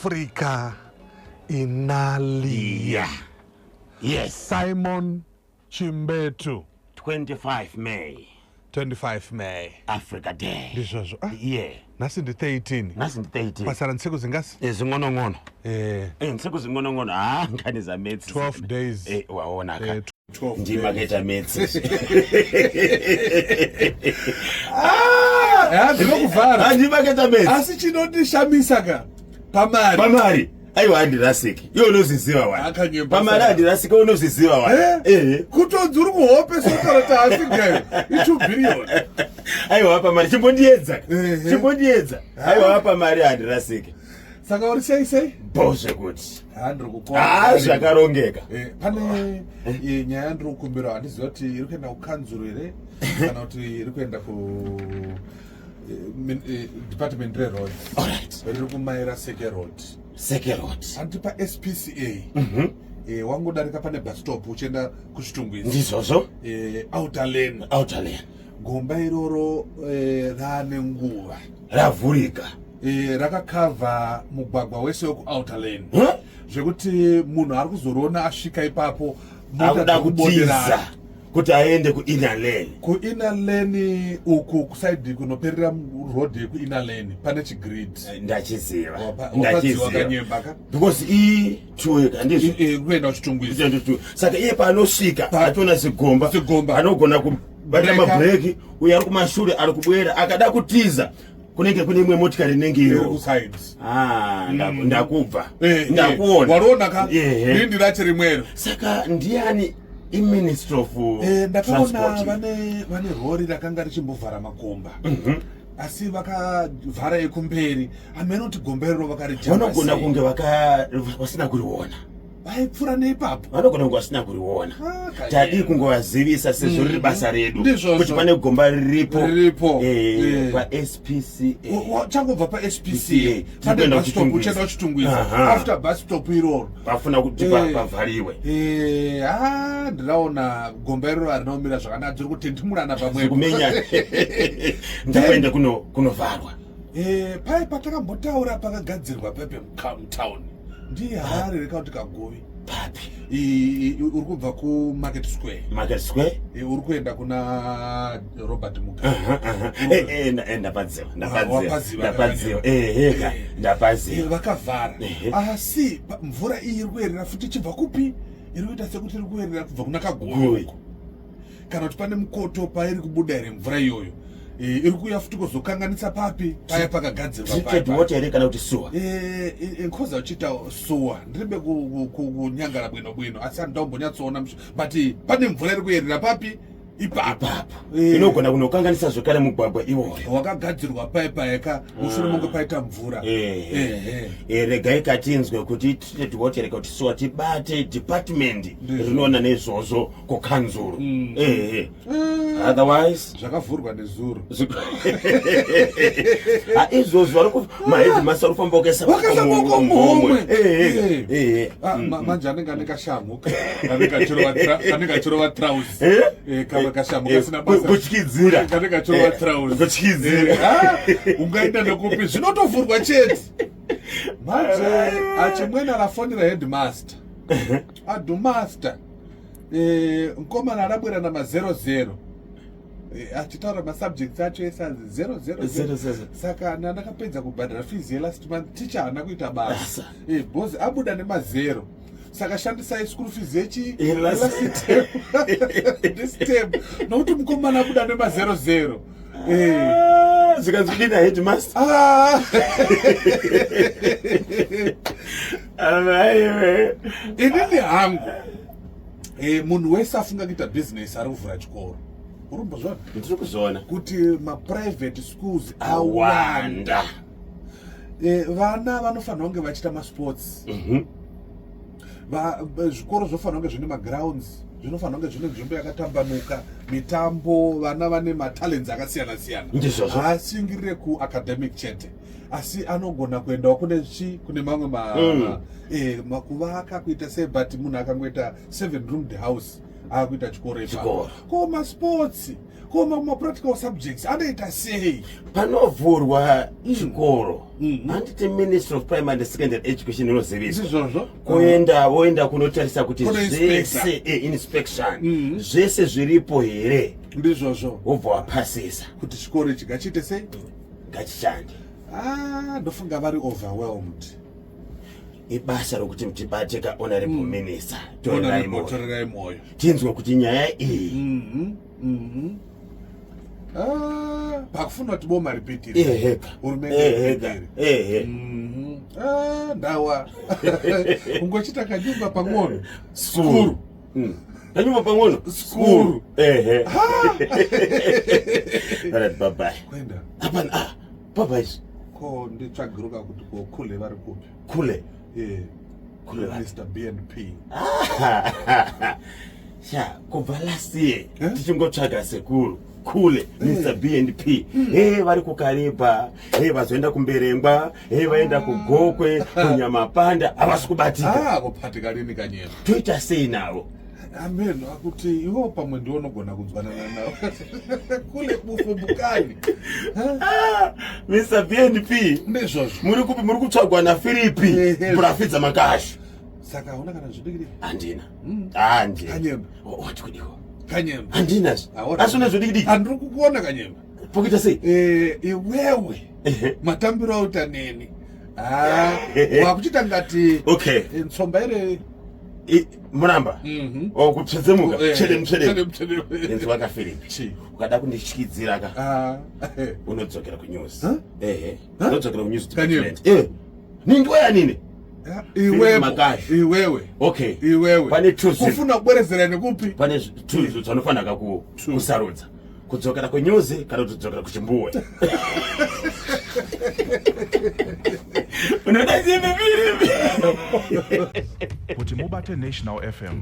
Africa inalia. Yes. Simon Chimbetu. 25 May. 25 May. Africa Day. Ndizvozvo. Ah, Yeah. nhasi ndi 13. Nhasi ndi 13. Pasara ntsiku zingasi? Zin'onong'ono. Eh, Ntsiku zin'onong'ono. Ah, nkhani za maths. 12 days. Waona ka. 12 days. Ndimakaita maths. Ah, ndinokuvhara. Ah, ndimakaita maths. Asi chinondishamisa ka pamari. Pamari. Aiwa, handirasiki. Iwe unozviziva wani. Akanyemba Pamari sana. handirasiki, iwe unozviziva wani. Eh? Kutonzi uri kuhope sotaura kuti Africa i2 billion. Aiwa, pamari chimbondiedza. Ehe. Chimbondiedza. Aiwa, pamari handirasiki. Saka uri sei sei? Bo zvekuti. Ha, ndiri kukona. Ah, zvakarongeka. Pane nyaya yandiri kukumbira, handiziva kuti iri kuenda kukanzuro here kana kuti iri kuenda ku department reroads. Riri kumaira Seke Road. Seke Road. Handiti paSPCA wangodarika pane bus stop uchienda kuChitungwiza, Ndizvozvo. Outer lane. Outer lane. Gomba iroro raane nguva Ravhurika. Rakakavha mugwagwa wese wekuouter lane, Huh? zvekuti munhu ari kuzoriona asvika ipapo, mota Akuda dzekuboderana. kutiza kuti aende kuinner lane. Kuinner lane uku, kuside kunoperera road yekuinner lane, pane chigrid. Ndachiziva. Wapadziwa Ndachiziva. kanyemba ka. Because i2 handizvo? Kuenda kuChitungwiza. Saka iye paanosvika achiona zigomba, Zigomba. anogona kubata Breka. mabhureki. Uyo ari kumashure ari kubwera akada kutiza, kunenge kune imwe motikari inenge Iri iriwo. kuside. Ah, ndakubva Eh, ndakuona. wariona ka? Ehe. Rindi racho rimwero. Saka ndiani? Iministry of Ndakaona Transport. vane rori rakanga richimbovhara makomba, asi vakavhara ekumberi. Hameno kuti gomba iroro vakarijamba Vanogona sei. kunge vasina kuriona. Vaipfuura neipapo. Vanogona kunge vasina kuriona. Ah, kanyemba. Tadii kungovazivisa sezvo riri basa redu Ndizvozvo. kuti pane gomba riripo Riripo. paSPCA. Changobva paSPCA, PCA, pane tikuenda bus stop kuChitungwiza. uchienda kuChitungwiza. After bus stop iroro. Pafuna kuti pavhariwe. Ha, ndiraona gomba iroro harina kumira zvakanaka, dziri kutentimurana pamwepo. Kumenya ndakuenda kunovharwa. Pai patakambotaura pakagadzirwa pepe mutown, ndiye Harare reka kuti Kaguvi. Papi? Uri kubva kuMarket Square. Market Square. Uri kuenda kuna Robert Mugabe. Aha. Ndapaziva, ndapaziva. Wapaziva. Ndapaziva, eheka. Ndapaziva. Vakavhara. Asi mvura iyi iri kuyerera futi ichibva kupi? Iri kuita sekuti iri kuyerera kubva kuna Kaguvi Guvi. uko, kana kuti pane mukoto pairi kubuda here mvura iyoyo? Iri kuuya futi kuzokanganisa papi paya pakagadzirwa paya Treated paya. water here kana kuti sewer? Nkhoza uchiita sewer, ndiribe kunyangara bwino bwino, asi handaumbonyatsoona, but pane mvura iri kuyerera papi ipapo. Ipapo inogona kunokanganisa zvekare mugwagwa iwoyo. Wakagadzirwa pai paeka mushure monge paita mvura. Ehe. Regai katinzwe kuti treated water here kuti sewer, tibate department rinoona nezvozvo kukanzuru. Ehe, otherwise Zvakavhurwa nezuro. Ah, izvozvo vari maheadmaster ari kufamba wakaisa Wakaisa maoko muhomwe. Ehe, ehe. Ah, manje anenge ane kashamhu kanenge achirova trousers. Eh? Kamwe kashamhu kasina basa. Kutyidzira. Kanenge achirova trousers. Kutyidzira. Ah, ungaenda nekupi? Zvinotovhurwa chete. Manje achimwene arafonera headmaster, headmaster, mukomana arabwera nama00, achitaura masubjects acho ese anzi 0 0. Zero, zero. Saka ndakapedza kubhadhara fees yelast month, ticha haana kuita basa. Basa. Because abuda nemazero, saka shandisai school fees yechi Last last term, this term, nokuti mukomana abuda nemazero zero. Ah, zvikanzi kudini headmaster? Ah. Amaiwe. Inini hangu, munhu wese afunga kuita bhizinesi ari kuvhura chikoro, uri kumbozvona? Ndiri kuzviona. Kuti maprivate schools awanda. Awanda. Vana vanofanira kunge vachiita masports. Zvikoro zvofanira kunge zvine magrounds, zvinofanira kunge zvine nzvimbo yakatambanuka, mitambo, vana vane matalents akasiyana siyana. Ndizvozvo. Haasingirire kuacademic chete, asi anogona kuendawo kune chi kune mamwe kuvaka, kuita sei, but munhu akangoita seven roomed house Akuita chikoro ipapo. Chikoro. Ko masports, ko mapractical subjects anoita sei? Panovhurwa chikoro, handiti Ministry of Primary and Secondary Education inoziviswa? Ndizvozvo. Kuenda, voenda kunotarisa kuti Kunoinspecta. zvese, inspection, zvese zviripo here. Ndizvozvo. Wobva wapasisa. Kuti chikoro ichi ngachiite sei? Ngachishande. Ah, ndofunga vari overwhelmed. Ibasa rokuti tibate kahonorable minister Torerai Honorable Moyo. Torerai Moyo. Tinzwe kuti nyaya iyi. Ah, pakufuna kuti boma ripitire. Eheka. Hurumende Eheka. ipindire. Ehe. Ah, ndawa ungochita kanyumba pang'ono. Skuru. Kanyumba pang'ono. Skuru. Ehe. Alright, bye bye. Kwenda? Hapana, ah, bye bye. Ko nditsvagiruka kuti ko kule vari kupi? Kule? Eh. Kule vari. Mr BNP. Sha, kubva last year Eh? tichingotsvaga sekuru kule Mr BNP. He, vari kuKariba, he, vazoenda kuMberengwa, he, vaenda kuGokwe, kuNyamapanda, havasi kubatika. Ah, kupatika lini kanyema? Toita sei navo? Amen, akuti iwo pamwe ndiwo unogona kunzwanana nawo kule bufumbukani. Ah, Mr BNP. Ndizvozvo. Muri kupi? Muri kutsvagwa naFiripi. Ehe. Burafidza Makashu. Saka hauna kana zvidikidiki? Handina, handina. Kanyemba. Wati kudiko? Kanyemba. Handinazve. Asi une zvodikidiki? Handiri kukuona, Kanyemba. Pokuita sei? Eh, iwewe. Ehe. Matambiro auta neni. Ah, wakuchita ngati ntsomba ere. Muramba okupfedzemuka. Tsvedemu tsvedemu. Tsvedemu. Inzwa kaFiripi. Chi? Ukada kundityidzira ka, Ah, eh. unodzokera kunews. Huh? Ehe. Huh? Unodzokera kunews Kanyemba. department. Nindiwe yanini? Ah, iwewe. Makashu. Iwewe. Okay. Iwewe. Pane two zvinhu. Kufuna kubwerezera nekupi? Pane two zvinhu zvanofanira kusarudza: kudzokera kunews kana kuti kudzokera kuchimbuwe. Unoda chipi, Firipi? Kuti mubate National FM.